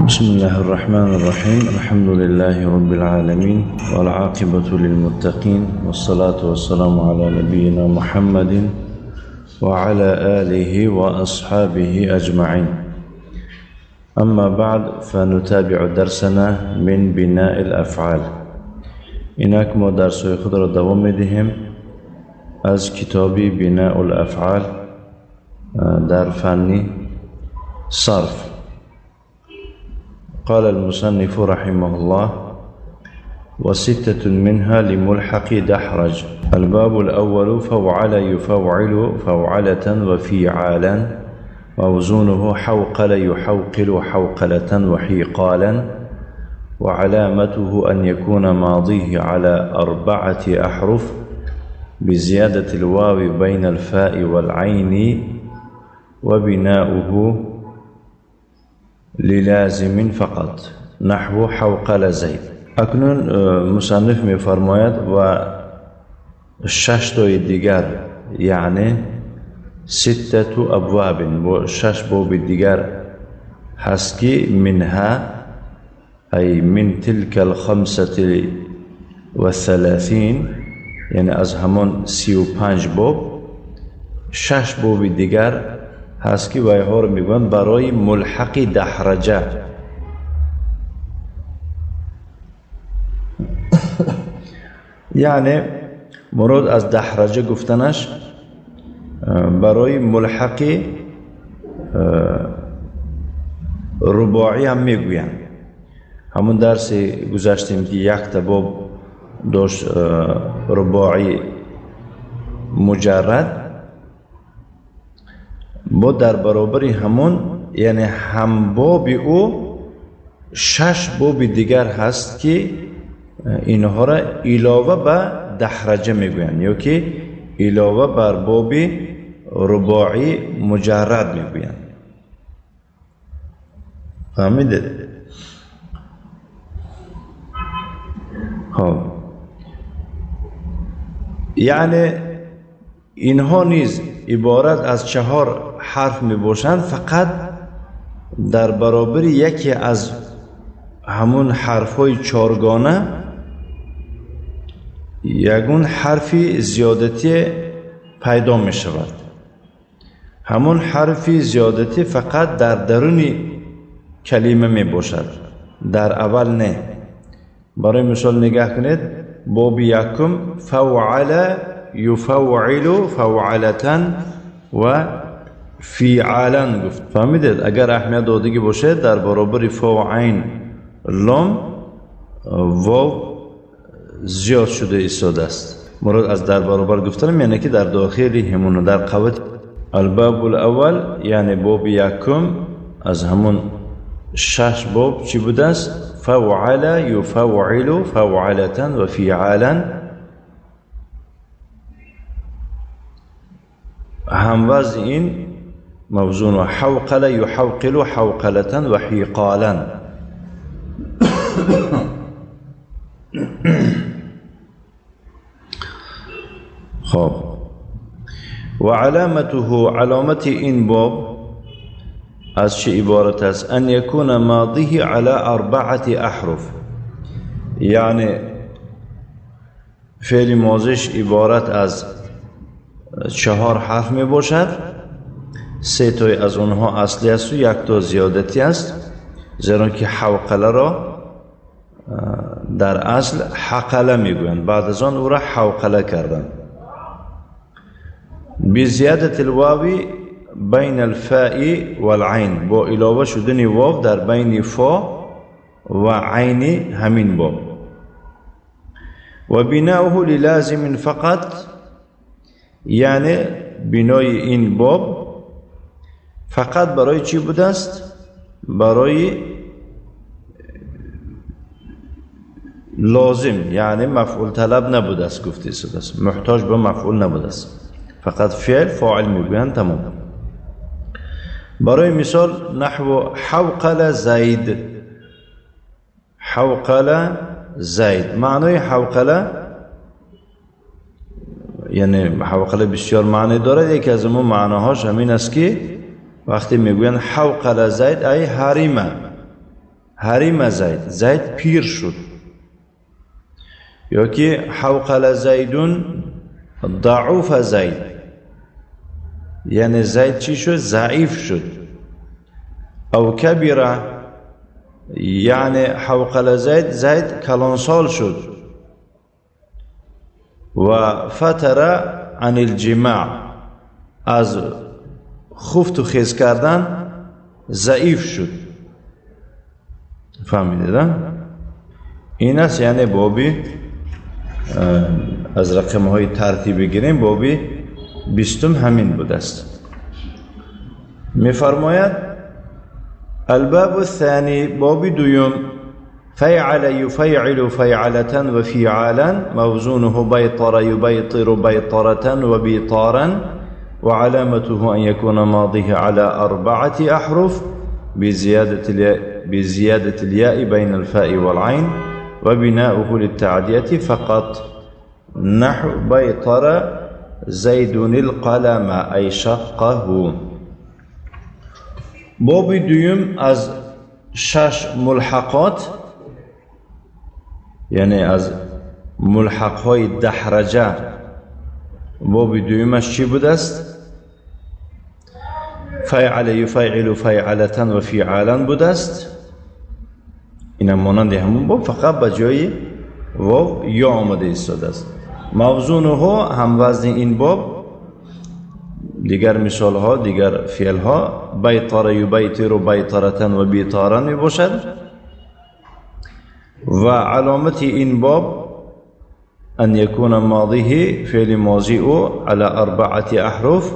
بسم الله الرحمن الرحيم. الحمد لله رب العالمين والعاقبة للمتقين والصلاة والسلام على نبينا محمد وعلى آله وأصحابه أجمعين. أما بعد، فنتابع درسنا من بناء الأفعال. اینک ما درس‌های خود را دوام می‌دهیم از کتاب بناء الافعال در فن صرف. قال المصنف رحمه الله: وستة منها لملحق دحرج. الباب الأول: فوعل يفوعل فوعلة وفيعالا، موزونه حوقل يحوقل حوقلة وحيقالا، وعلامته أن يكون ماضيه على أربعة أحرف بزيادة الواو بين الفاء والعين، وبناؤه للازم فقط، نحو حوقل زید. اکنون مصنف می‌فرماید و شش تای دیگر، یعنی ستة ابواب، و شش باب دیگر هست که منها، ای من تلك الخمسة والثلاثین، یعنی از همان 35 باب شش باب دیگر هست که وایها رو میگن برای ملحق دحرجه. یعنی مراد از دحرجه گفتنش برای ملحق رباعی هم میگویند. همون درس گذشتیم که یک تا باب داشت رباعی مجرد، با در برابر همون، یعنی هم باب او شش باب دیگر هست که اینها را علاوه به دحرجه میگویند، یا که علاوه بر باب رباعی مجرد میگویند. فهمیدید؟ خب، یعنی اینها نیز عبارت از 4 حرف می باشند، فقط در برابر یکی از همون حرفهای چارگانه یگون حرفی زیادتی پیدا می شود. همون حرفی زیادتی فقط در درون کلمه می باشد، در اول نه. برای مثال نگاه کنید، باب یکم فوعل یفوعل فوعلة و فیعالا گفت. فهمیدید؟ اگر اهمیت دادگی باشه در برابر فا عین لام واو زیاد شده ایستاده است. مراد از در برابر گفتن یعنی که در داخل همون در قوت. الباب الاول، یعنی باب یکم از همون شش باب چی بوده است؟ فوعل یفوعل فوعلة و فیعالا. هموزن این موزون حوقل یحوقل حوقلة و حیقالا. خب، و علامته، علامت این باب از چه عبارت است؟ ان یکون ماضیه علی اربعة احرف، یعنی فعل ماضیش عبارت از 4 حرف می باشد، 3 تای از اونها اصلی است و 1 تا زیادتی است، زیرا که حوقله را در اصل حقله میگویند، بعد از آن او را حوقله کردند. بزیادت الواو بین الفاء والعین، با علاوه شدن واو در بین فا و عین همین باب. و بناؤه للازم فقط، یعنی بنای این باب فقط برای چی بوده است؟ برای لازم، یعنی مفعول طلب نبوده است، گفته شده است، محتاج به مفعول نبوده است، فقط فعل فاعل میگویند تمام. برای مثال نحو حوقل زید. حوقل زید، معنای حوقله یعنی حوقله بسیار معنی دارد. یکی از اون معناهاش همین است که وقتی میگویند حوقل زید ای حریمه، ҳарима Зайд, Зайд пир шуд. Ё ки ҳавқала Зайдун, даъуфа Зайд, яъне Зайд чӣ шуд? Заиф шуд. Ав кабира, яъне ҳавқала Зайд, Зайд калонсол шуд. Ва фатара ан илҷимаъ, аз хуфту хез кардан заиф шуд. Фаҳмидед? Ин аст, яъне боби аз рақамҳои тартиб бигирем, боби 20 ҳамин будааст. Мефармояд: الباب الثاني، боби дуюм، فيعل يفيعل فيعلة وفيعالا، موزونه بيطر يبيطر بيطرة وبيطارا، وعلامته أن يكون ماضيه على 4 أحرف بزيادة الياء بين الفاء والعين، وبناؤه للتعدية فقط، نحو بيطر زيد القلم أي شقه. боби дуюм аз 6 мулҳақот, яъне аз мулҳақҳои даҳраҷа, боби дуюмаш чӣ будааст? فیعل یفیعل فیعلة و فیعالا будааст. اینم مانند همون باب، فقط به جای واو یا آمده ایستاده است. موزونه هم وزن این باب، دیگر مثال ها، دیگر فعل ها، بیطر یبیطر بیطرة و بیطارا می باشد. و علامت این باب ان یکون ماضیه، فعل ماضی او على 4 احرف،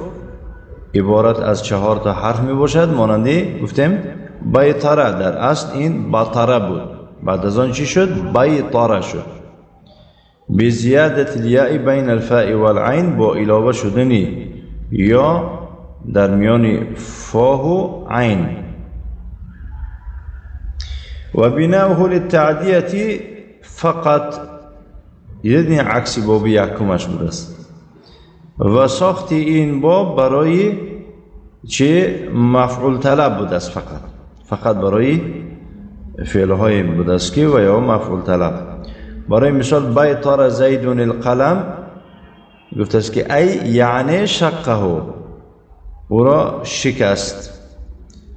عبارت از 4 تا حرف می باشد. مانند گفتیم بیطره، در اصل این بطره بود، بعد از آن چی شد؟ بیطره شد. بزیادت الیاء بین الفاء والعین، با علاوه شدنی یا در میان فا و عین. و بناؤه للتعدیة فقط، یعنی عکس باب یکمش بوده است. و ساخت این باب برای چه؟ مفعول طلب بوده است، فقط برای فعلهای بوده است که و یا مفعول طلب. برای مثال بیطر زید القلم، گفته است که ای یعنی شقه، او را شکست،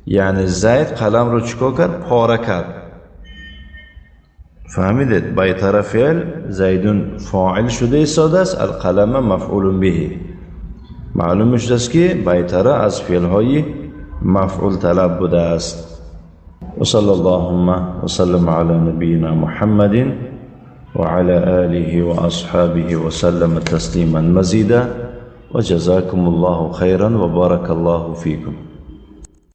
یعنی زید قلم رو چیکار کرد؟ پاره کرد. فهمیدید؟ بیطر فعل، زیدون فاعل شده ایستاده است، القلم مفعول به. معلوم شده است که بیطره از فعلهای مفعول طلب بوده است. و صلی اللهم وسلم علی نبینا محمد وعلى آله وأصحابه وسلم تسليما مزيدا، وجزاكم الله خيرا وبارك الله فيكم.